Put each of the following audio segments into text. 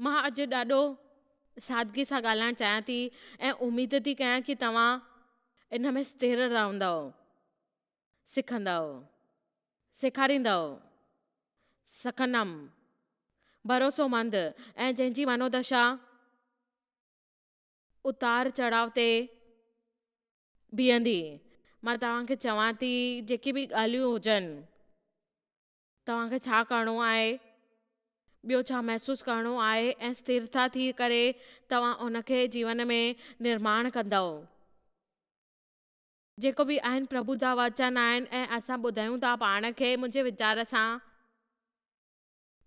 مان اڄ ڏاڍو سادگي سان ڳالهائڻ چاهيان ٿي ۽ اميد ٿي ڪيان ڪي توهان ان ۾ سٿر رهندؤ، سکندؤ، سيکاريندؤ، سکندم، ڀروسومند ۽ جنهن جي منودشا اتار چڙهاء تي بيهندي. مان توهان کي چوان ٿي جيڪي به ڳالهيون هجن. توهان کي ڇا ڪرڻو آهي، ٻيو ڇا محسوس ڪرڻو آهي ۽ اسٿرتا ٿي ڪري توهان ان کي جيون ۾ نرماڻ ڪندؤ. جيڪو به آهن پرڀو جا وچن آهن ۽ اسان ٻڌايون ٿا پاڻ کي منهنجي ويچار سان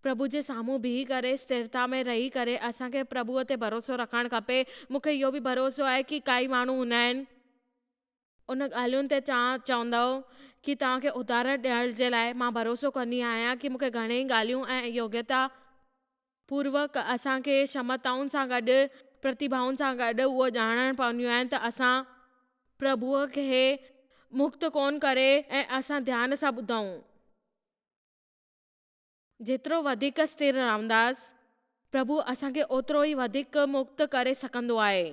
پرڀو جي سامهون بيهي ڪري اسٿرتا ۾ رهي ڪري اسان کي پرڀوء تي ڀروسو رکڻ کپي. مون کي اهو به ڀروسو آهي ڪي ڪائي ماڻهو هوندا آهن. ان ڳالهين تي توهان چوندؤ ڪي توهان کي اداهرڻ ڏيڻ جي لاء مان ڀروسو ڪندي آهيان ڪي مون کي گهڻيئي ڳالهيون ۽ يوگيتا پوروڪ اسان کي شمتائن سان گڏ پرتيڀائن سان گڏ اهو ڄاڻڻ پونديون آهن ته اسان پرڀوء کي مڪت ڪونه ڪري ۽ اسان ڌيان سان ٻڌون. جيترو وڌيڪ اسٿر رهنداس، پرڀو اسان کي اوترو ئي وڌيڪ مڪت ڪري سگهندو آهي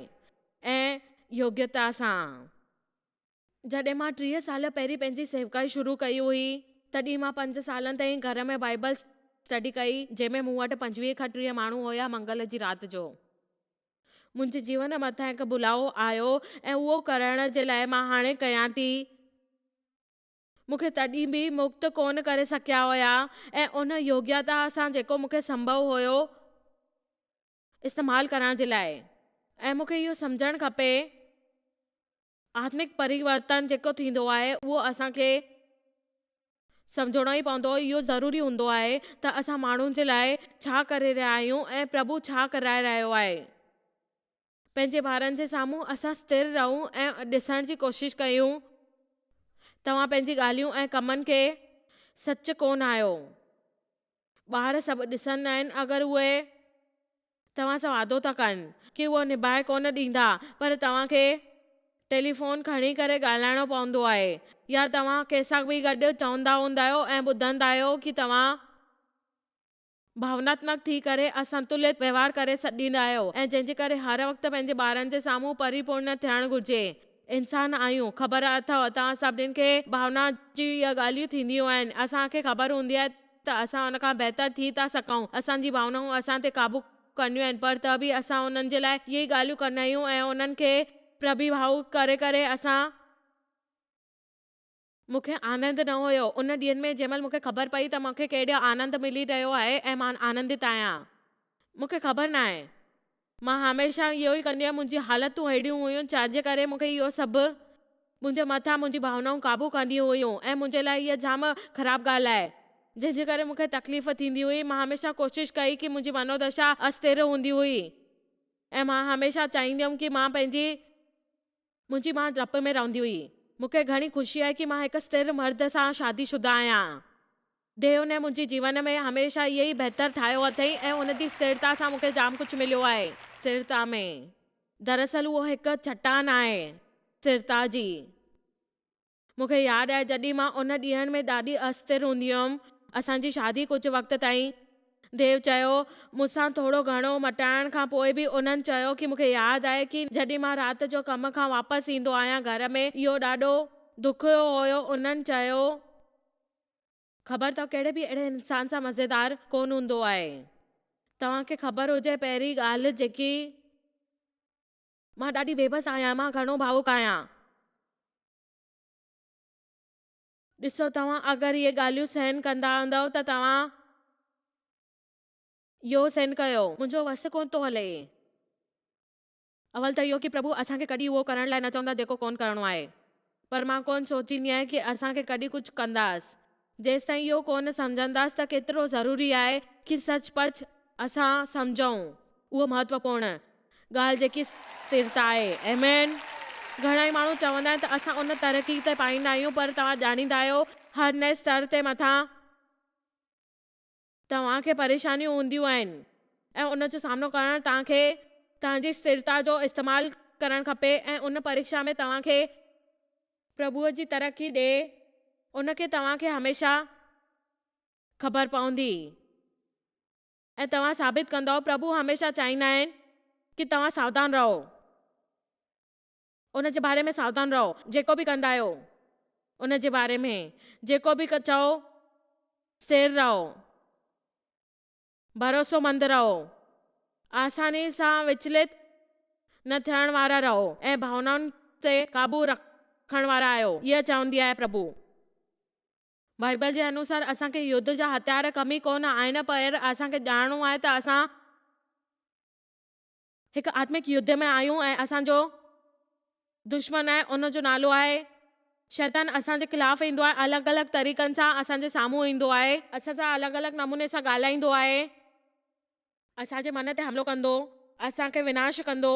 ۽ يوگيتا سان. جڏهن مان 30 سال پهرين پنهنجي سيوڪائي شروع ڪئي هئي، تڏهن مان پنج سالن تائين گهر ۾ بائيبل اسٽڊي ڪئي، جنهن ۾ مون وٽ 25 کان 30 ماڻهو هيا منگل جي رات جو. منهنجي جيون مٿان هڪ بلاوو آيو ۽ اهو ڪرڻ جي لاء مان هاڻي ڪيان ٿي. مون کي تڏهن به مڪت ڪونه ڪري سگهيا هيا ۽ ان يوگيتا سان جيڪو مون کي سنڀو هيو استعمال ڪرڻ جي لاء ۽ مون کي اهو سمجهڻ کپي آتمڪ پريورتن جيڪو ٿيندو آهي اهو اسان کي سمجهڻو ئي پوندو اهو ضروري هوندو آهي ته اسان ماڻهن جي لاء ڇا ڪري رهيا آهيون ۽ پرڀو ڇا ڪرائي رهيو آهي. پنهنجي ٻارن جي سامهون اسان سٿر رهون ۽ ڏسڻ جي ڪوشش ڪيون توهان پنهنجي ڳالهيون ۽ ڪمن کي سچ ڪونه آهيو. ٻار سڀ ڏسندا آهن اگر اهي توهان سان وعدو ٿا ڪن ڪي اهو نڀائي ڪونه ڏيندا پر توهان کي ٽيليفون کڻي ڪري ڳالهائڻو پوندو آهي يا توهان ڪنهن سان به گڏ چوندا هوندا آهيو ۽ ٻڌندا آهيو ڪي توهان ڀاوناتمڪ ٿي ڪري اسنتلت وهنوار ڪري ڏيندا آهيو ۽ جنهن جي ڪري هر وقت پنهنجي ٻارن جي سامهون پريپورڻ ٿيڻ گهرجي. انسان آهيون، خبر اٿئو توهان سڀني کي ڀاونا جي اها ڳالهيون ٿينديون آهن، اسان کي خبر هوندي آهي ته اسان ان کان بهتر ٿي ٿا سگهون، اسان جي ڀاونائون اسان تي قابو ڪنديون آهن پر ته به اسان انهن جي لاء اهي ئي ڳالهيون ڪندا آهيون ۽ انهن کي پرڀيڀاء ڪري ڪري اسان مون کي آنند نه هيو. ان ڏينهن ۾ جنهن مهل مون کي خبر پئي ته مون کي ڪيڏو آنند ملي رهيو آهي ۽ مان آنندت آهيان. مون کي خبر ناهي. مان هميشه اهو ئي ڪندي هيم. منهنجي حالتون اهڙيون هيون جنهن جي ڪري مون کي اهو سڀ منهنجي مٿان منهنجي ڀاونائون قابو ڪنديون هيون ۽ منهنجي لاء اها جام خراب ڳالهه آهي. جنهن جي ڪري مون کي تڪليف ٿيندي هئي. مان هميشه ڪوشش ڪئي ڪي منهنجي منودشا اسٿر هوندي هئي ۽ مان هميشه چاهيندي هيم ڪي مان پنهنجي منهنجي ماء ڊپ ۾ رهندي هئي. مون کي گهڻي خوشي آهي ڪي مان هڪ ستر مرد سان شادي شده آهيان. ديو ني منهنجي جيون ۾ هميشه اهي ئي بهتر ٺاهيو اٿئي ۽ ان جي سترتا سان مون کي جام ڪجهه مليو آهي. سترتا ۾. دراصل اهو هڪ چٽان آهي سترتا جي. مون کي ياد آهي جڏهن مان ان ڏينهن ۾ ڏاڍي استر هوندي هيم. اسان جي شادي ڪجهه وقت تائين. ديو چيو. مون سان ٿورو گهڻو مٽائڻ کان پوء به انهن چيو ڪي مون کي ياد آهي ڪي جڏهن مان رات جو ڪم کان واپس ايندو آهيان گهر ۾ اهو ڏاڍو دکيو هيو انهن چيو. خبر اٿو ڪهڙي به اهڙي انسان سان مزيدار ڪونه هوندو آهي. توهان کي خبر هجي پهرين ڳالهه جيڪي. مان ڏاڍي بيبس آهيان مان گهڻو ڀاوڪ آهيان. ڏسو توهان اگر اهي ڳالهيون سهن ڪندا هوندؤ ته توهان اهو سهن ڪيو. منهنجو وس ڪونه ٿو هلي. اول ته اهو ڪي پرڀو اسان کي ڪڏهن اهو ڪرڻ لاء نه چوندا جيڪو ڪونه ڪرڻو آهي. پر مان ڪونه سوچيندي آهيان ڪي اسان کي ڪڏهن ڪجهه ڪنداس. جيستائين اهو ڪونه سمجهنداس ته ڪيترو ضروري آهي ڪي سچ پچ اسان سمجهون اهو مهتوپورڻ ڳالهه جيڪي سترتا آهي. آمين. گهڻائي ماڻهو چوندا آهن ته اسان ان ترقي تي پائيندا آهيون پر توهان ڄاڻيندا آهيو هر نئين ستر تي مٿان توهان کي پريشانيون هونديون آهن ۽ ان جو سامنو ڪرڻ توهان کي توهان جي سترتا جو استعمال ڪرڻ کپي ۽ ان پريکشا ۾ توهان کي پرڀوء جي ترقي ڏي ان کي توهان کي هميشه خبر پوندي. ۽ توهان ثابت ڪندؤ پرڀو هميشه چاهيندا آهن ڪي توهان ساوڌان رهو. ان جي باري ۾ ساوڌان رهو جيڪو به ڪندا آهيو ان جي باري ۾ جيڪو به چئو سٿر رهو. ڀروسو مند رهو. آساني سان وچلت نه ٿيڻ وارا رهو ۽ ڀاونائن تي قابو رکڻ وارا آهيو. اها چوندي آهي پرڀو. بائيبل جي انوسار اسان کي يڌ جا هٿيار ڪمي ڪونه آهن پر اسان کي ڄاڻڻو آهي ته اسان هڪ آتمڪ يڌ ۾ آهيون ۽ اسان جو دشمن آهي ان جو نالو آهي شيطان اسان جي خلاف ايندو آهي الڳ الڳ طريقن سان اسان جي سامهون ايندو آهي اسان سان الڳ الڳ نموني سان ڳالهائيندو آهي اسان جي من تي حملو ڪندو اسان کي وناش ڪندو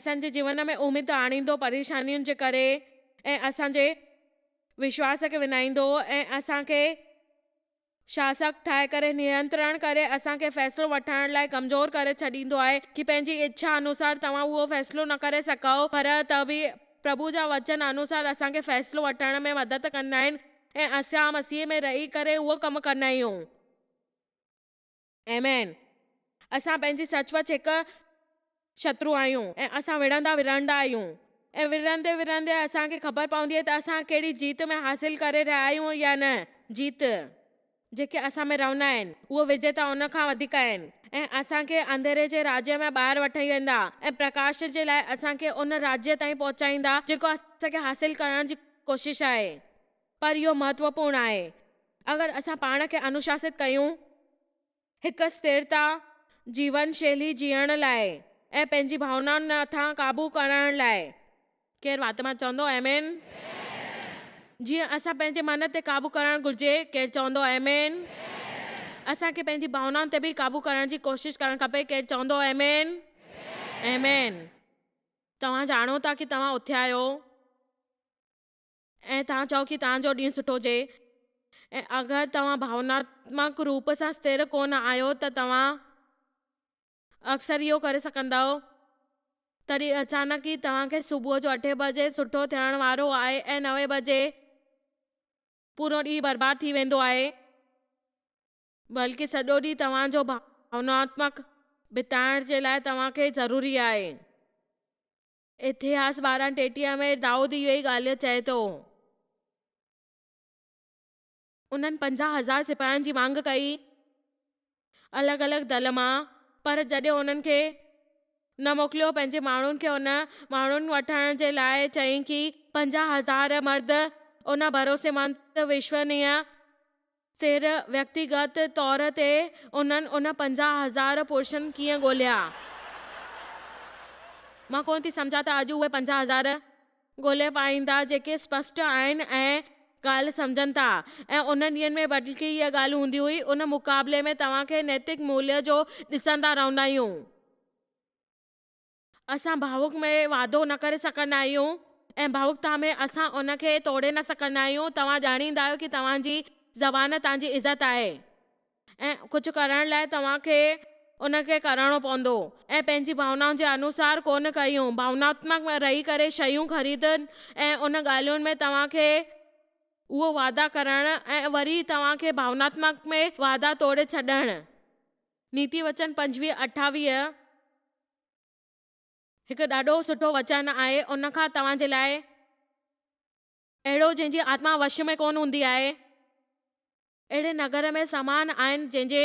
اسان جي جيون ۾ اميد آڻيندو پريشانين جي ڪري ۽ اسان جي وشواس کي وڃائيندو ۽ اسان کي شاسڪ ٺاهي ڪري نينترڻ ڪري اسان کي فيصلو وٺڻ لاء ڪمزور ڪري ڇڏيندو آهي ڪي پنهنجي اڇا انوسار توهان اهو فيصلو نه ڪري سگهو پر ته به پرڀو جا وچن انوسار اسان کي فيصلو وٺڻ ۾ مدد ڪندا آهن ۽ اسان مسيح ۾ رهي ڪري اهو ڪم ڪندا آهيون. آمين. اسان پنهنجي سچ پچ هڪ شترو آهيون ۽ اسان وڙهندا وڙهندا آهيون ۽ وڙهندي وڙهندي اسان کي خبر پوندي آهي ته اسان ڪهڙي جيت ۾ حاصل ڪري رهيا آهيون يا نه. جيت، جيڪي اسان ۾ رهندا آهن، اهو وجيتا ان کان وڌيڪ آهن ۽ اسان کي انڌيري جي راجيه ۾ ٻاهر وٺي ويندا ۽ پرڪاش جي لاء اسان کي ان راجيه تائين پهچائيندا جيڪو اسان کي حاصل ڪرڻ جي ڪوشش آهي. پر اهو مهتوپورڻ آهي اگر اسان پاڻ کي انوشاست ڪيون هڪ سٿرتا جيون شيلي جيئڻ لاء ۽ پنهنجي ڀاونائن مٿان قابو ڪرڻ لاء. ڪير وات مان چوندو آمين. جيئن اسان پنهنجي من تي قابو ڪرڻ گهرجي. ڪير چوندو آمين. اسان کي پنهنجي ڀاونائن تي به قابو ڪرڻ جي ڪوشش ڪرڻ کپي. ڪير چوندو آمين. آمين. توهان ڄاڻو ٿا ڪي توهان اٿيا آهيو. ۽ توهان چئو ڪي توهان جو ڏينهن سٺو هجي ۽ اگر توهان ڀاوناتمڪ روپ سان سٿر ڪونه آهيو ته توهان اڪثر اهو ڪري سگهندؤ تڏهن اچانڪ ئي توهان کي صبح جو اٺين بجي سٺو ٿيڻ وارو آهي ۽ نوين بجي پورو ڏينهن برباد ٿي ويندو آهي بلڪه سڄو ڏينهن توهان جو ڀاوناتمڪ بتائڻ جي لاء توهان کي ضروري آهي. اتهاس 12:33 ۾ دائود اهو ئي ڳالهه چئي ٿو. انهن 50,000 سپاهين جي مانگ ڪئي، الڳ الڳ دل مان، پر جڏهن انهن کي نه موڪليو، پنهنجي ماڻهن کي ان ماڻهن وٺڻ جي لاء چيائين ڪي 50,000 مرد ان ڀروسيمند وشونيه سر ويڪتيگت طور تي انهن ان 50,000 پرشن ڪيئن ڳوليا؟ مان ڪونه ٿي سمجهان ته اڄ اهي 50,000 ڳولي پائيندا جيڪي اسپشٽ آهن ۽ ڳالهه سمجهن ٿا ۽ انهن ڏينهن ۾ بلڪه اها ڳالهه هوندي هئي ان مقابلي ۾ توهان کي نيتڪ موليه جو ڏسندا رهندا آهيون. اسان ڀاوڪ ۾ واڌو نه ڪري سگهندا آهيون ۽ ڀاوڪتا ۾ اسان ان کي توڙي نه سگهندا آهيون. توهان ڄاڻيندا آهيو ڪي توهان جي زبان توهان جي عزت آهي ۽ ڪجهه ڪرڻ لاء توهان کي ان کي ڪرڻو پوندو ۽ پنهنجي ڀاونائن جي انوسار ڪونه ڪيون. ڀاوناتمڪ ۾ رهي ڪري شيون خريدن ۽ ان ڳالهين ۾ توهان کي اهو واعدا ڪرڻ ۽ وري توهان کي ڀاوناتمڪ ۾ واعدا توڙي ڇڏڻ. نيتي وچن 25 28 هڪ ڏاڍو سٺو وچن آهي ان کان توهان جي لاء اهڙو جنهن جي آتما وش ۾ ڪونه هوندي آهي اهڙي نگر ۾ سامان آهن جنهن جي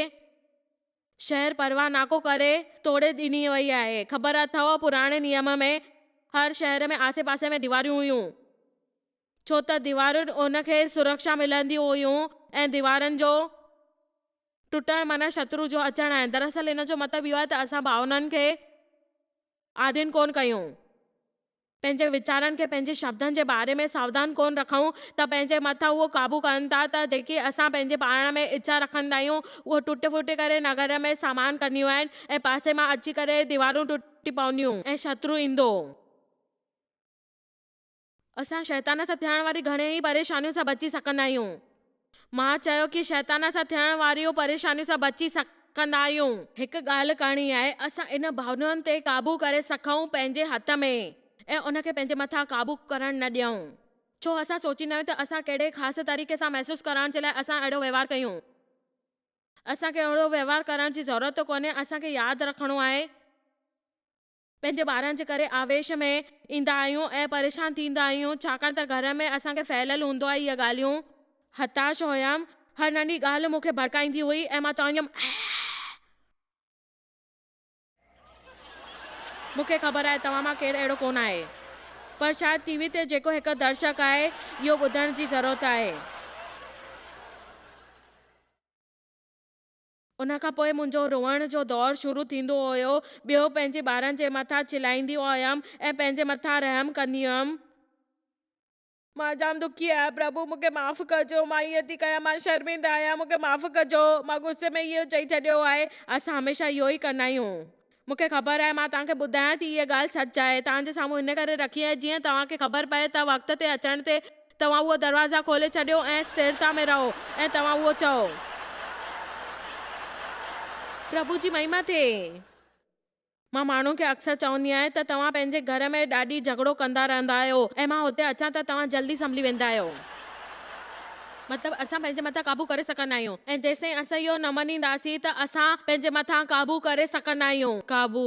شهر پرواهه ناڪو ڪري توڙي ڏني وئي آهي خبر اٿئو پراڻي نيم ۾ هر شهر ۾ آسي پاسي ۾ ديواريون هيون ڇو ته ديوارن ان کي سرڪشا ملنديون هيون ۽ ديوارن جو ٽٽڻ معنيٰ شترو جو اچڻ آهي. دراصل ان جو مطلب اهو آهي ته اسان ڀاونائن کي آڌين ڪونه ڪيون. پنهنجي ويچارن کي پنهنجي شبدن جي باري ۾ ساوڌان ڪونه رکون ته پنهنجي مٿان اهو قابو ڪن ٿا ته جيڪي اسان پنهنجي پاڻ ۾ اڇا رکندا آهيون اهو ٽٽي ڦٽي ڪري نگر ۾ سامان ڪنديون آهن ۽ پاسي مان اچي ڪري ديوارون ٽٽي پونديون ۽ شترو ايندو. اسان شيطان سان ٿيڻ واري گهڻين ئي پريشانين سان بچي سگهندا آهيون. مان چيو ڪي شيطان سان ٿيڻ واريون پريشانين سان بچي سگهندا آهيون. هڪ ڳالهه ڪرڻي آهي، اسان ان ڀاونائن تي قابو ڪري سگهون پنهنجي هٿ ۾ ۽ ان کي پنهنجي مٿان قابو ڪرڻ نه ڏيون. ڇو اسان سوچيندا آهيون ته اسان ڪهڙي خاص طريقي سان محسوس ڪرڻ جي لاء اسان اهڙو وهنوار ڪيون. اسان کي اهڙو وهنوار ڪرڻ جي ضرورت ڪونهي. اسان کي ياد رکڻو آهي. پنهنجي ٻارن جي ڪري آويش ۾ ايندا آهيون ۽ پريشان ٿيندا آهيون ڇاڪاڻ ته گهر ۾ اسان کي ڦهليل هوندو آهي اهي ڳالهيون. هتاش هيم. هر ننڍي ڳالهه مون کي ڀڙڪائيندي هئي ۽ مان چوندي هيم آه! مون کي خبر آهي توهان مان ڪير اهڙو ڪونه آهي. پر شايد ٽي وي تي جيڪو هڪ درشڪ آهي اهو ٻڌڻ جي ضرورت آهي. ان کان پوء منهنجو روئڻ جو دور شروع ٿيندو هيو. ٻيو پنهنجي ٻارن جي مٿان چلائيندي هيم ۽ پنهنجي مٿان رحم ڪندي هيم. مان جام دکي آهيان، پرڀو مون کي معاف ڪجو، مان ائين ٿي ڪيان، مان شرمنده آهيان، مون کي معاف ڪجو، مان غصي ۾ اهو چئي ڇڏيو آهي. اسان هميشه اهو ئي ڪندا آهيون. مون کي خبر آهي، مان توهان کي ٻڌايان ٿي، هيء ڳالهه سچ آهي. توهان جي سامهون هن ڪري رکي آهي، جيئن توهان کي خبر پئي ته وقت تي اچڻ تي توهان اهو دروازا کولي ڇڏيو ۽ سٿرتا ۾ رهو ۽ توهان اهو چئو. پرڀو جي مهما ٿئي. مان ماڻهن کي اڪثر چوندي آهيان ته توهان پنهنجي گهر ۾ ڏاڍي جهڳڙو ڪندا رهندا آهيو ۽ مان هتي اچان ته توهان جلدي سنڀلي ويندا آهيو. مطلب اسان پنهنجي مٿان قابو ڪري سگهندا آهيون ۽ جيستائين اسان اهو نه مڃينداسين ته اسان پنهنجي مٿان قابو ڪري سگهندا آهيون. قابو.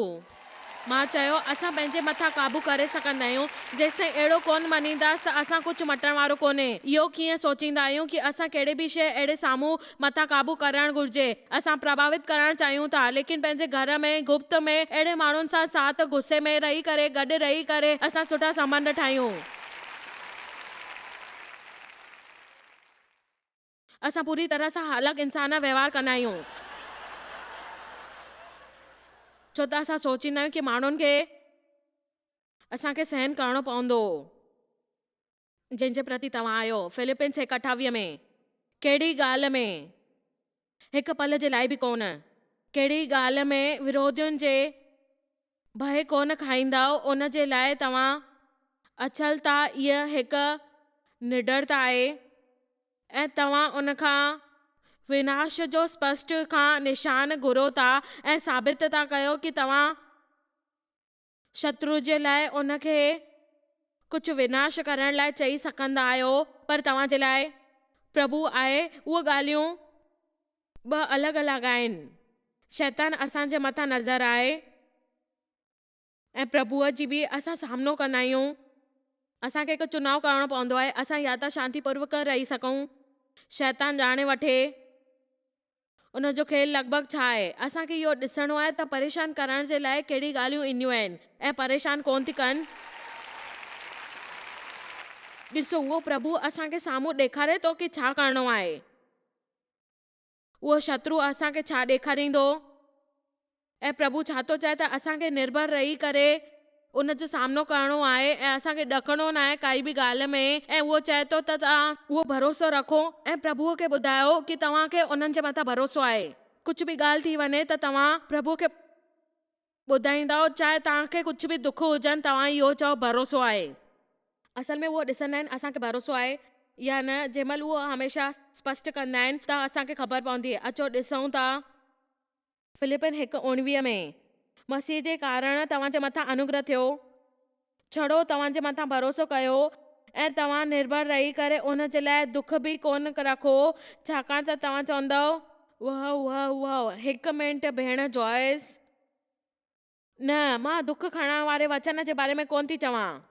مان چيو، اسان پنهنجي مٿان قابو ڪري سگهندا آهيون، جيستائين اهڙو ڪونه مڃينداس ته اسان ڪجهه مٽڻ وارو ڪونهي. اهو ڪيئن سوچيندا آهيون ڪي اسان ڪهڙي به شيء اهڙي سامهون مٿان قابو ڪرڻ گهرجي. اسان پرڀاوت ڪرڻ چاهيون ٿا، ليڪن پنهنجي گهر ۾، گپت ۾، اهڙي ماڻهن سان ساٿ، غصي ۾ رهي ڪري، گڏ رهي ڪري اسان سٺا سنٻنڌ ٺاهيون. اسان پوري طرح سان الڳ انسان وهنوار ڪندا آهيون. ڇو ته اسان سوچيندا آهيون ڪي ماڻهن کي اسان کي سهن ڪرڻو پوندو. جنهن جي پرتي توهان آهيو. فلپينس هڪ اٺاويهه ۾. ڪهڙي ڳالهه ۾؟ هڪ پل جي لاء به ڪونه. ڪهڙي ڳالهه ۾ وروڌين جي ڀئه ڪونه کائيندؤ، ان جي لاء توهان اڇلتا اها هڪ نڊرتا آهي ۽ توهان ان کان وناش جو سپشٽ کان نشان گهرو ٿا ۽ ثابت ٿا ڪيو ڪي توهان شترو جي لاء ان کي ڪجهه وناش ڪرڻ لاء چئي سگهندا آهيو، پر توهان جي لاء پرڀو آهي. اهي ڳالهيون ٻه الڳ الڳ آهن. شيطان اسان جي مٿان نظر آهي ۽ پرڀوء جي به اسان سامنو ڪندا آهيون. اسان کي هڪ چناء ڪرڻو پوندو آهي. اسان يا ته شانتي پوروڪ رهي سگهون، شيطان ڄاڻي وٺي. ان جو کيل لڳ ڀڳ ڇا آهي؟ اسان کي اهو ڏسڻو آهي ته پريشان ڪرڻ جي لاء ڪهڙي ڳالهيون اينديون آهن ۽ پريشان ڪونه ٿي ڪن. ڏسو، اهو پرڀو اسان کي سامهون ڏيکاري ٿو ڪي ڇا ڪرڻو آهي. اهو شترو اسان کي ڇا ڏيکاريندو؟ ۽ پرڀو ڇا ٿو چاهي ته اسان کي نرڀر رهي ڪري ان جو سامنو ڪرڻو آهي ۽ اسان کي ڏڪڻو ناهي ڪائي به ڳالهه ۾ ۽ اهو چئي ٿو ته توهان اهو ڀروسو رکو ۽ پرڀوء کي ٻڌايو ڪي توهان کي انهن جي مٿان ڀروسو آهي. ڪجهه به ڳالهه ٿي وڃي ته توهان پرڀوء کي ٻڌائيندؤ چاهي توهان کي ڪجهه به دک هجن توهان اهو چئو ڀروسو آهي. اصل ۾ اهو ڏسندا آهن اسان کي ڀروسو آهي يا نه جنهن مهل اهو هميشه سپشٽ ڪندا آهن ته اسان کي خبر پوندي اچو ڏسون ٿا. فلپين هڪ اوڻويهه ۾، مسيح جي ڪارڻ توهان جي مٿان انوگره ٿيو، ڇڙو توهان جي مٿان ڀروسو ڪيو، ۽ توهان نرڀر رهي ڪري ان جي لاء دک به ڪونه رکو، ڇاڪاڻ ته توهان چوندؤ. وهه وهه وهه، هڪ منٽ ڀيڻ جوائس، نه، مان دک کڻڻ واري وچن جي باري ۾ ڪونه ٿي چوان.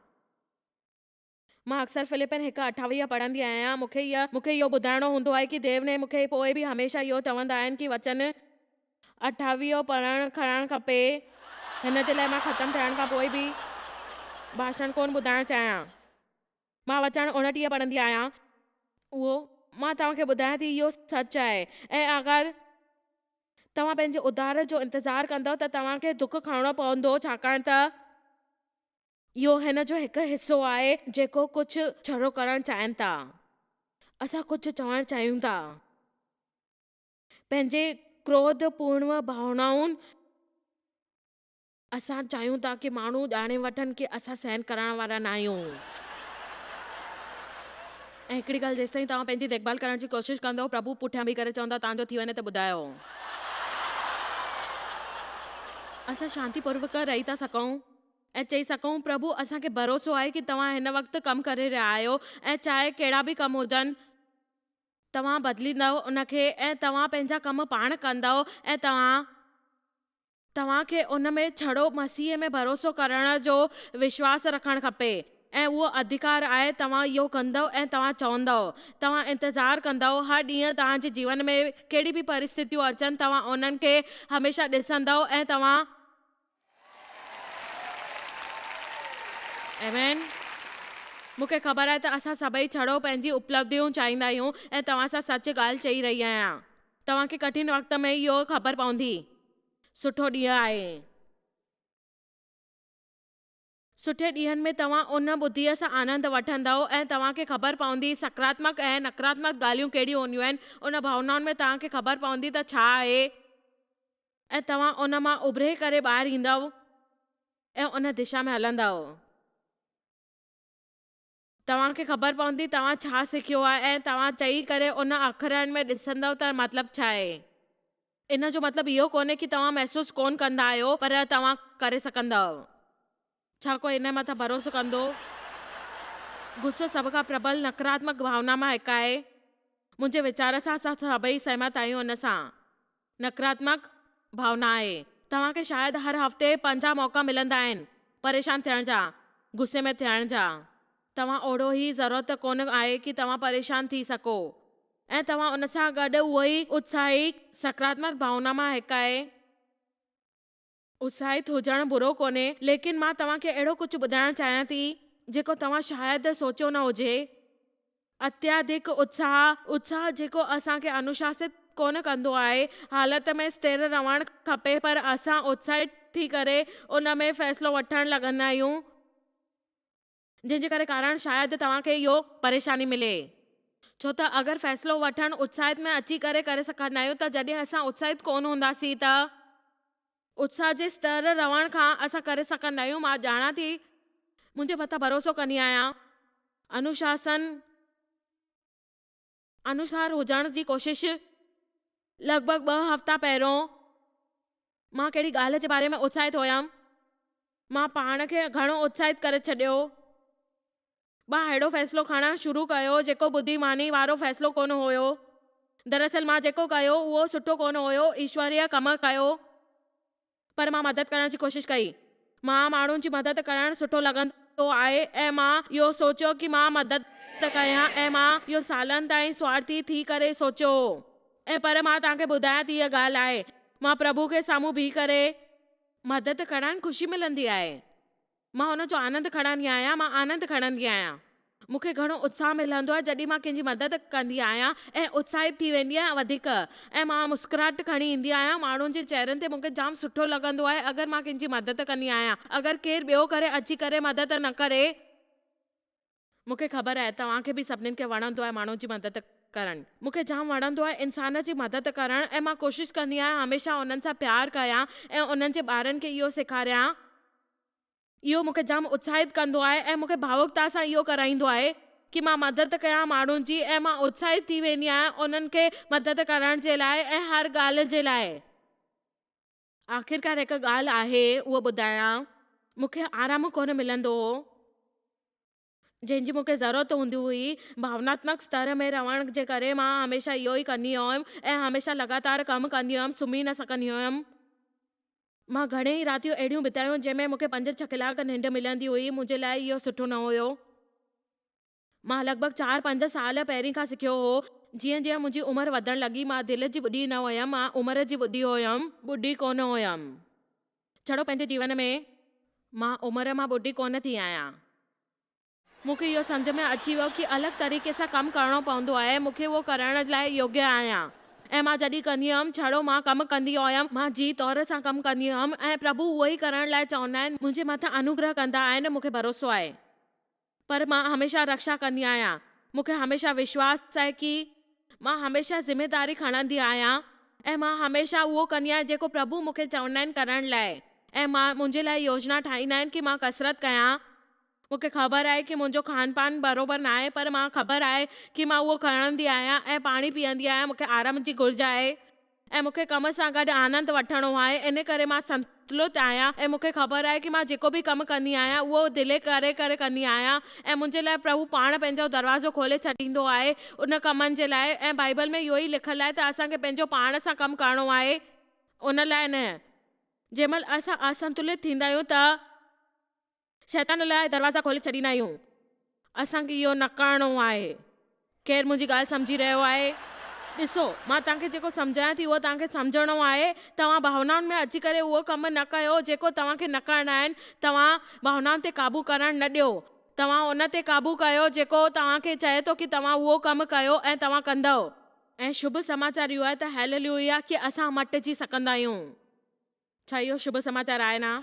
مان اڪثر فلپين هڪ اٺاويهه پڙهندي آهيان. مون کي مون کي اهو ٻڌائڻو هوندو آهي ڪي ديو ني مون کي پوء به هميشه اهو چوندا آهن ڪي وچن اٺاويهو پڙهڻ کڻڻ کپي. هن جي لاء مان ختم ٿيڻ کان پوء به ڀاشڻ ڪونه ٻڌائڻ چاهيان. مان وچن 29 پڙهندي آهيان. اهو مان توهان کي ٻڌايان ٿي اهو سچ آهي ۽ اگر توهان پنهنجي اڌار جو انتظار ڪندؤ ته توهان کي دک کڻڻو پوندو ڇاڪاڻ ته اهو هن جو هڪ حصو آهي جيڪو ڪجهه ڇڙو ڪرڻ چاهين ٿا. اسان ڪجهه چوڻ چاهيون ٿا. پنهنجي ڪروڌ پورڻ ڀاونائن. اسان چاهيون ٿا ڪي ماڻهو ڄاڻي وٺن ڪي اسان سهن ڪرڻ وارا ناهيون. ۽ هڪڙي ڳالهه جيستائين توهان پنهنجي ديک ڀال ڪرڻ جي ڪوشش ڪندؤ پرڀو پٺيان بيهي ڪري چوندا توهان جو ٿي وڃي ته ٻڌايو. اسان شانتي پوروڪ رهي ٿا سگهون. ۽ چئي سگهون، پرڀو اسان کي ڀروسو آهي ڪي توهان هن وقت ڪم ڪري رهيا آهيو ۽ چاهي ڪهڙا به ڪم هجن، توهان بدليندؤ ان کي ۽ توهان پنهنجا ڪم پاڻ ڪندؤ ۽ توهان توهان کي ان ۾ ڇڙو مسيح ۾ ڀروسو ڪرڻ جو وشواس رکڻ کپي ۽ اهو اڌڪار آهي توهان اهو ڪندؤ ۽ توهان چوندؤ توهان انتظار ڪندؤ هر ڏينهن توهان جي جيون ۾ ڪهڙي به پرسٿتيون اچن توهان انهن کي هميشه ڏسندؤ ۽ توهان آمين. مون کي خبر آهي ته اسان سڀئي ڇڙو پنهنجي اپلبڌيون چاهيندا آهيون ۽ توهان سان سچ ڳالهه چئي رهي آهيان. توهان کي ڪٺن وقت ۾ اهو خبر پوندي. سٺو ڏينهن آهي. سٺي ڏينهن ۾ توهان ان ٻڌيء سان آنند وٺندؤ ۽ توهان کي خبر پوندي سڪاراتمڪ ۽ نڪاراتمڪ ڳالهيون ڪهڙيون هونديون آهن. ان ڀاونائن ۾ توهان کي خبر پوندي ته ڇا آهي ۽ توهان ان مان اڀري ڪري ٻاهر ايندؤ ۽ ان دشا ۾ هلندؤ. توهان کي خبر پوندي توهان ڇا سکيو آهي ۽ توهان چئي ڪري ان اکرن ۾ ڏسندؤ ته مطلب ڇا آهي. ان جو مطلب اهو ڪونهي ڪي توهان محسوس ڪونه ڪندا آهيو پر توهان ڪري سگهندؤ. ڇا ڪو ان مٿان ڀروسو ڪندو؟ غصو سڀ کان پربل نڪاراتمڪ ڀاونا مان هڪ آهي. منهنجي ويچار سان اسان سڀئي سهمت آهيون ان سان. نڪاراتمڪ ڀاونا آهي. توهان کي شايد هر هفتي 50 موقعا ملندا آهن پريشان ٿيڻ جا، غصي ۾ ٿيڻ جا. توهان اوڙو ئي ضرورت ڪونه آهي ڪي توهان پريشان ٿي سگهو ۽ توهان ان سان گڏ اهو ئي اتساهي سڪاراتمڪ ڀاونا مان هڪ آهي. اتساهت هجڻ برو ڪونهي، ليڪن مان توهان کي اهڙو ڪجهه ٻڌائڻ چاهيان ٿي، جيڪو توهان شايد سوچيو نه هجي. اتياڌڪ اتساهه، اتساهه جيڪو اسان کي انوشاست ڪونه ڪندو آهي، حالت ۾ سٿر رهڻ کپي پر اسان اتساهت ٿي ڪري ان ۾ فيصلو وٺڻ لڳندا آهيون. جنهن جي ڪري ڪارڻ شايد توهان کي اهو پريشاني ملي. ڇو ته اگر فيصلو وٺڻ اتساهت ۾ اچي ڪري ڪري سگهندا آهيون ته جڏهن اسان اتساهت ڪونه هونداسين ته اتساهه جي ستر رهڻ کان اسان ڪري سگهندا آهيون. مان ڄاڻان ٿي منهنجي مٿان ڀروسو ڪندي آهيان. انوشاسن انوسار هجڻ جي ڪوشش لڳ ڀڳ ٻه هفتا پهريون مان ڪهڙي ڳالهه جي باري ۾ اتساهت هيم. مان پاڻ کي گهڻو اتساهت ڪري ڇڏيو. مان اهڙو فيصلو کڻڻ شروع ڪيو جيڪو ٻڌيماني وارو فيصلو ڪونه هيو. دراصل مان جيڪو ڪيو اهو سٺو ڪونه هيو. ايشوريه ڪم ڪيو. پر مان مدد ڪرڻ جي ڪوشش ڪئي. مان ماڻهن جي مدد ڪرڻ سٺو لڳندو آهي ۽ مان اهو سوچيو ڪي مان مدد ڪيان ۽ مان اهو سالن تائين سوارٿي ٿي ڪري سوچيو هو ۽ پر مان توهان کي ٻڌايان ٿي اها ڳالهه آهي مان پرڀو کي سامهون بيهي ڪري مدد ڪرڻ خوشي ملندي آهي. مان ان جو آنند کڻندي آهيان، مان آنند کڻندي آهيان. مون کي گهڻو اتساهه ملندو آهي جڏهن مان ڪنهن جي مدد ڪندي آهيان ۽ اتساهت ٿي ويندي آهيان وڌيڪ ۽ مان مسڪراهٽ کڻي ايندي آهيان ماڻهن جي چهرن تي مون کي جام سٺو لڳندو آهي اگر مان ڪنهن جي مدد ڪندي آهيان اگر ڪير ٻيو ڪري اچي ڪري مدد نه ڪري مون کي خبر آهي توهان کي به سڀنين کي وڻندو آهي ماڻهن جي مدد ڪرڻ. مون کي جام وڻندو آهي انسان جي مدد ڪرڻ ۽ مان ڪوشش ڪندي آهيان هميشه انهن سان پيار ڪيان ۽ انهن جي ٻارن کي اهو سيکاريان. اهو مون کي جام اتساهت ڪندو آهي ۽ مون کي ڀاوڪتا سان اهو ڪرائيندو آهي ڪي مان مدد ڪيان ماڻهن جي ۽ مان اتساهت ٿي ويندي آهيان انهن کي مدد ڪرڻ جي لاء ۽ هر ڳالهه جي لاء. آخرڪار هڪ ڳالهه آهي اهو ٻڌايان. مون کي آرام ڪونه ملندو هو. جنهن جي مون کي ضرورت هوندي هئي. ڀاوناتمڪ ستر ۾ رهڻ جي ڪري مان هميشه اهو ئي ڪندي هيم ۽ هميشه لڳاتار ڪم ڪندي هيم، سمهي نه سگهندي هيم. مان گهڻيئي راتيون اهڙيون بتايون جنهن ۾ مون کي پنج ڇهه ڪلاڪ ننڊ ملندي هئي. منهنجي لاء اهو سٺو نه هيو. مان لڳ ڀڳ چار پنج سال پهرين کان سکيو هو. جيئن جيئن منهنجي عمر وڌڻ لڳي، مان دل جي ٻڍي نه هيم، مان عمر جي ٻڍي هيم. ٻڍي ڪونه هيم. ڇڙو پنهنجي جيون ۾. مان عمر مان ٻڍي ڪونه ٿي آهيان. مون کي اهو سمجهه ۾ اچي ويو ڪي الڳ طريقي سان ڪم ڪرڻو پوندو آهي، مون کي اهو ڪرڻ لاء يوگيه آهيان ۽ مان جڏهن ڪندي هيم ڇڙو مان ڪم ڪندي هيم، مان جي طور سان ڪم ڪندي هيم ۽ پرڀو اهو ئي ڪرڻ لاء چوندا آهن، منهنجي مٿان انوگره ڪندا آهن، مون کي ڀروسو آهي. پر مان هميشه رڪشا ڪندي آهيان. مون کي هميشه وشواس آهي ڪي مان هميشه ذميداري کڻندي آهيان ۽ مان هميشه اهو ڪندي آهيان جيڪو پرڀو مون کي چوندا آهن ڪرڻ لاء ۽ مان منهنجي لاء يوجنا ٺاهيندا آهن ڪي مان ڪسرت ڪيان. مون کي خبر آهي ڪي منهنجو کان پان بروبر ناهي پر مان خبر آهي ڪي مان اهو کڻندي آهيان ۽ پاڻي پيئندي آهيان مون کي آرام جي گهرج آهي. ۽ مون کي ڪم سان گڏ آنند وٺڻو آهي، ان ڪري مان سنتلت آهيان ۽ مون کي خبر آهي ڪي مان جيڪو به ڪم ڪندي آهيان اهو دلي ڪري ڪري ڪندي آهيان ۽ منهنجي لاء پرڀو پاڻ پنهنجو دروازو کولي ڇڏيندو آهي ان ڪمن جي لاء ۽ بائيبل ۾ اهو ئي لکيل آهي ته اسان کي پنهنجو پاڻ سان ڪم ڪرڻو آهي ان لاء نه جنهن مهل اسان اسنتلت ٿيندا آهيون ته شيطان لاء دروازا کولي ڇڏيندا آهيون. اسان کي اهو نه ڪرڻو آهي. ڪير منهنجي ڳالهه سمجهي رهيو آهي؟ ڏسو، مان توهان کي جيڪو سمجهايان ٿي اهو توهان کي سمجهڻو آهي. توهان ڀاونائن ۾ اچي ڪري اهو ڪم نه ڪيو جيڪو توهان کي نه ڪرڻا آهن. توهان ڀاونائن تي قابو ڪرڻ نه ڏيو. توهان ان تي قابو ڪيو جيڪو توهان کي چئي ٿو ڪي توهان اهو ڪم ڪيو ۽ توهان ڪندؤ. ۽ شڀ سماچار اهو آهي ته هيللويا ڪي اسان مٽجي سگهندا آهيون. ڇا اهو شڀ سماچار آهي نه؟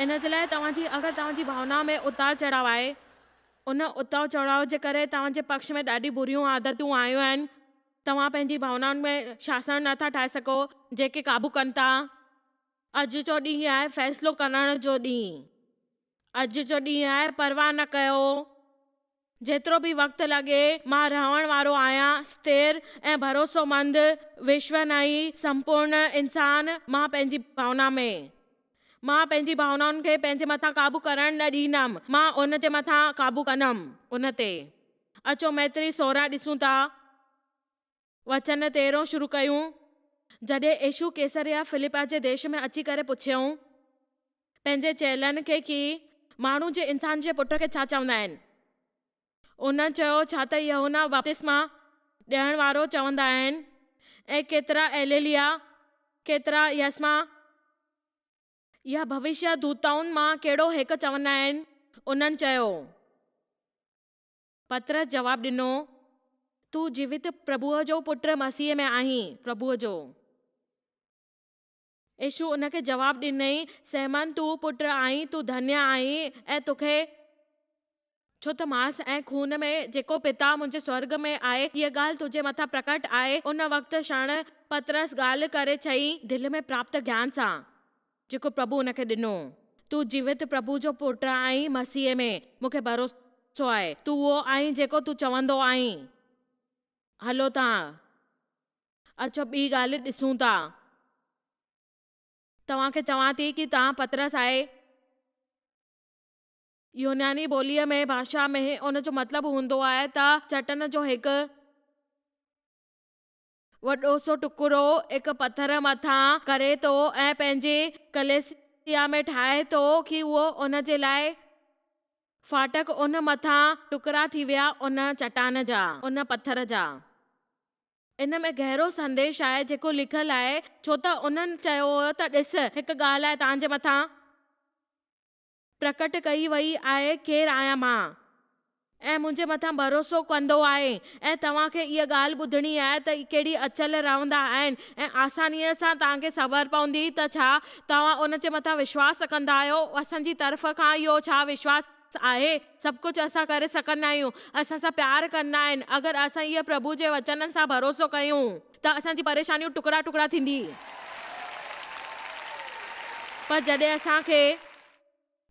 ان جي لاء توهان جي اگر توهان جي ڀاونا ۾ اتار چڙهاء آهي، ان اتاء چڙهاء جي ڪري توهان جي پڪش ۾ ڏاڍي بريون عادتون آيون آهن، توهان پنهنجي ڀاونائن ۾ شاسڻ نه ٿا ٺاهي سگهو، جيڪي قابو ڪن ٿا. اڄ جو ڏينهن آهي فيصلو ڪرڻ جو ڏينهن. اڄ جو ڏينهن آهي پرواهه نه ڪيو. جيترو به وقت لڳي، مان رهڻ وارو آهيان، سٿر ۽ ڀروسومند، وشونائي، سمپورڻ انسان، مان پنهنجي ڀاونا ۾. مان پنهنجي ڀاونائن کي پنهنجي مٿان قابو ڪرڻ نه ڏيندم، مان ان جي مٿان قابو ڪندم. ان تي. اچو ميتري 16 ڏسون ٿا. وچن تيرهون شروع ڪيون. جڏهن يسوع قيصريه فلپا جي ديش ۾ اچي ڪري پڇيائون پنهنجي چيلن کي ڪي ماڻهو جي انسان جي پٽ کي ڇا چوندا آهن؟ انهن چيو، ڇا ته يوحنا بپتسما ڏيڻ وارو چوندا آهن ۽ ڪيترا ايليليا، ڪيترا يسمع يا ڀوشيه دوتائن مان ڪهڙو هڪ چوندا آهن؟ انهن چيو. پطرس جواب ڏنو، تون جيوت پرڀوء جو پٽ مسيح ۾ آهين. پرڀوء جو. يسوع ان کي جواب ڏنائين، سيمن، تون پٽ آهين، تون ڌنيه آهين ۽ توکي. ڇو ته ماس ۽ خون ۾ جيڪو پتا منهنجي سورڳ ۾ آهي، هيء ڳالهه تنهنجي مٿان پرڪٽ آهي. ان وقت شڻ پطرس ڳالهه ڪري چئي. دل ۾ پراپت گيان سان، جيڪو پرڀو ان کي ڏنو. تون جيوت پرڀو جو پٽ آهين، مسيح ۾ مون کي ڀروسو آهي. تون اهو آهين جيڪو تون چوندو آهين. هلو ٿا. اچو ٻي ڳالهه ڏسون ٿا. توهان کي چوان ٿي ڪي توهان پطرس آهي. يوناني ٻوليء ۾ ڀاشا ۾ ان جو مطلب هوندو آهي ته چٽن جو هڪ. وڏو سو ٽڪرو هڪ پٿر مٿان ڪري ٿو ۽ پنهنجي ڪليسيا ۾ ٺاهي ٿو ڪي اهو ان جي لاء ڦاٽڪ ان مٿان ٽڪرا ٿي ويا ان چٽان جا ان پٿر جا. ان ۾ گهرو سنديش آهي جيڪو لکيل آهي ڇو ته انهن چيو هيو ته ڏس هڪ ڳالهه آهي توهان جي مٿان. پرڪٽ ڪئي وئي آهي ڪير آهيان مان؟ ۽ منهنجي مٿان ڀروسو ڪندو آهي ۽ توهان کي اها ڳالهه ٻڌڻي آهي ته ڪهڙي اچل رهندا آهن ۽ آسانيء سان توهان کي خبر پوندي ته ڇا توهان ان جي مٿان وشواس ڪندا آهيو اسان جي طرف کان اهو ڇا وشواس آهي سڀ ڪجهه اسان ڪري سگهندا آهيون اسان سان پيار ڪندا آهن اگر اسان اهي پرڀو جي وچنن سان ڀروسو ڪيون ته اسان جي پريشانيون ٽڪرا ٽڪرا ٿيندي پر جڏهن اسان کي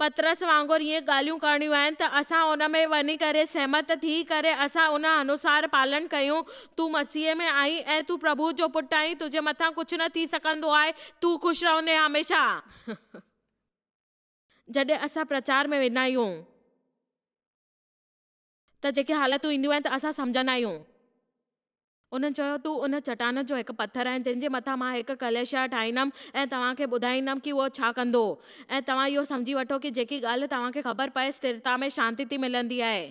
پطرس وانگر ائين ڳالهيون ڪرڻيون آهن ته اسان ان ۾ وڃي ڪري سهمت ٿي ڪري اسان ان انوسار پالن ڪيون. تون مسيح ۾ آهين ۽ تون پرڀو جو پٽ آهين، تنهنجي مٿان ڪجهه نه ٿي سگهندو آهي، تون خوش رهندين هميشه. جڏهن اسان پرچار ۾ ويندا آهيون ته جيڪي حالتون اينديون آهن ته اسان سمجهندا آهيون. انهن چيو، تون ان چٽان جو هڪ پٿر آهين، جنهن جي مٿان مان هڪ ڪليسيا ٺاهيندم ۽ توهان کي ٻڌائيندم ڪي اهو ڇا ڪندو. ۽ توهان اهو سمجهي وٺو ڪي جيڪي ڳالهه توهان کي خبر پئي سٿرتا ۾ شانتي ٿي ملندي آهي.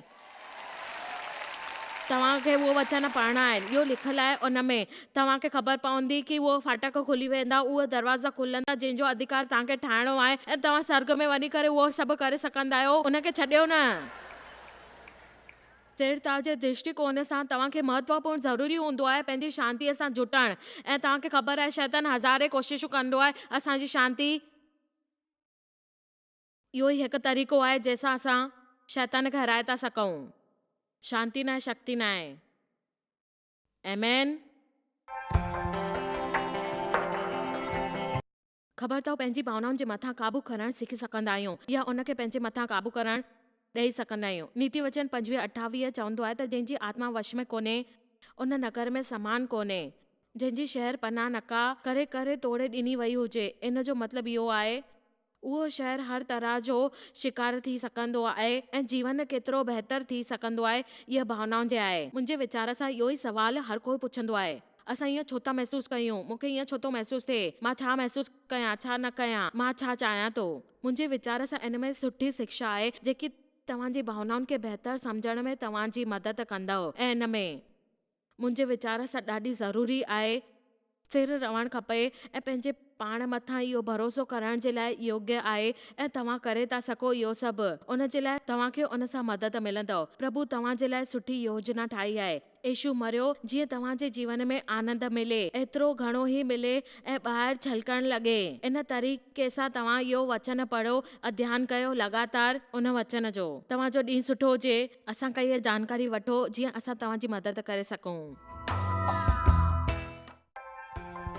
توهان کي اهو وچن پڙهڻا آهن. اهو لکيل آهي ان ۾. توهان کي خبر پوندي ڪي اهو ڦاٽڪ کلي ويندا، اهي دروازا کلندا جنهن جو اڌڪار توهان کي ٺاهڻو آهي ۽ توهان سرڳ ۾ وڃي ڪري اهو سڀ ڪري سگهندا آهيو. ان کي ڇڏيو نه. سٿرتا جي درشٽيڪون سان توهان کي مهتوپورڻ ضروري هوندو آهي پنهنجي شانتيء سان جٽڻ ۽ توهان کي خبر آهي شيطان هزارين ڪوششون ڪندو آهي اسان جي شانتي اهو ئي هڪ طريقو آهي جنهن سان اسان شيطان کي هرائي ٿا سگهون شانتي ناهي شڪتي ناهي آمين. خبر اٿو پنهنجي ڀاونائن جي مٿان قابو ڪرڻ سکي سگهندا آهيون يا ان کي پنهنجي مٿان قابو ڪرڻ ڏئي سگهندا آهيون. نيتي وچن 25 28 چوندو آهي ته جنهن جي آتما وش ۾ ڪونهي ان نگر ۾ سامان ڪونهي. جنهن جي شهر پناهه نڪا ڪري ڪري توڙي ڏني وئي هجي. ان جو مطلب اهو آهي اهو شهر هر طرح جو شڪار ٿي سگهندو آهي ۽ جيون ڪيترو بهتر ٿي سگهندو آهي اها ڀاونائن جي آهي. منهنجي ويچار سان اهو ئي سوال هر ڪوئي پڇندو آهي. اسان ائين ڇو ٿا محسوس ڪيون؟ مون کي ائين ڇو ٿو محسوس ٿئي؟ مان ڇا محسوس ڪيان ڇا نه ڪيان؟ مان ڇا چاهيان ٿو؟ منهنجي ويچار سان ان ۾ سٺي شڪشا آهي جيڪي توهان جي ڀاونائن کي بهتر سمجهڻ ۾ توهان جي مدد ڪندو ۽ ان ۾. منهنجي ويچار سان ڏاڍي ضروري آهي. اسٿر رهڻ کپي ۽ پنهنجي پاڻ مٿان اهو ڀروسو ڪرڻ جي لاء يوگيه آهي ۽ توهان ڪري ٿا سگهو اهو سڀ. ان جي لاء توهان کي ان سان مدد ملندو. پرڀو توهان جي لاء سٺي يوجنا ٺاهي آهي. يشو مريو جيئن توهان جي جيون ۾ آنند ملي، ايترو گهڻو ئي ملي ۽ ٻاهر ڇلڪڻ لڳي. ان طريقي سان توهان اهو وچن پڙهو، اڌيان ڪيو لڳاتار ان وچن جو. توهان جو ڏينهن سٺو هجي. اسان کان اها جانڪاري وٺو جيئن اسان توهان جي مدد ڪري سگهون.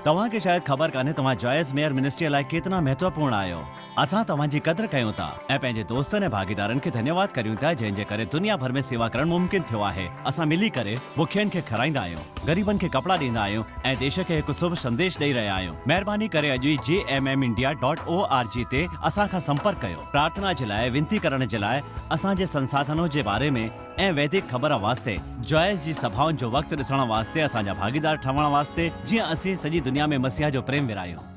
توهان کي شايد خبر ڪانهي توهان جوائس ميئر منسٽريء لاء ڪيتنا مهتوپورڻ آهيو. اسان توهان جي قدر ڪيون ٿا ۽ پنهنجي دوستن ۽ ڀاڳيدارن کي ڌنيواد ڪريون ٿا جنهن جي ڪري دنيا ڀر ۾ سيوا ڪرڻ ممڪن ٿيو آهي. اسان ملي ڪري بکين کي کارائيندا آهيون، غريبن کي ڪپڙا ڏيندا آهيون ۽ ديش کي هڪ شڀ سنديش ڏئي رهيا آهيون. مهرباني ڪري اڄ ئي J M M India dot O R G تي اسان کان سمپرڪ ڪيو. پرارٿنا جي لاء وينتي ڪرڻ جي لاء اسان جي سنساڌنو جي باري ۾ ۽ ويدڪ خبر واسطي جوائس جي سڀائن جو وقت ڏسڻ واسطي اسان جا ڀاڳيدار ٺهڻ واسطي جيئن اسين سڄي دنيا ۾ مسيح جو پريم ورهايون.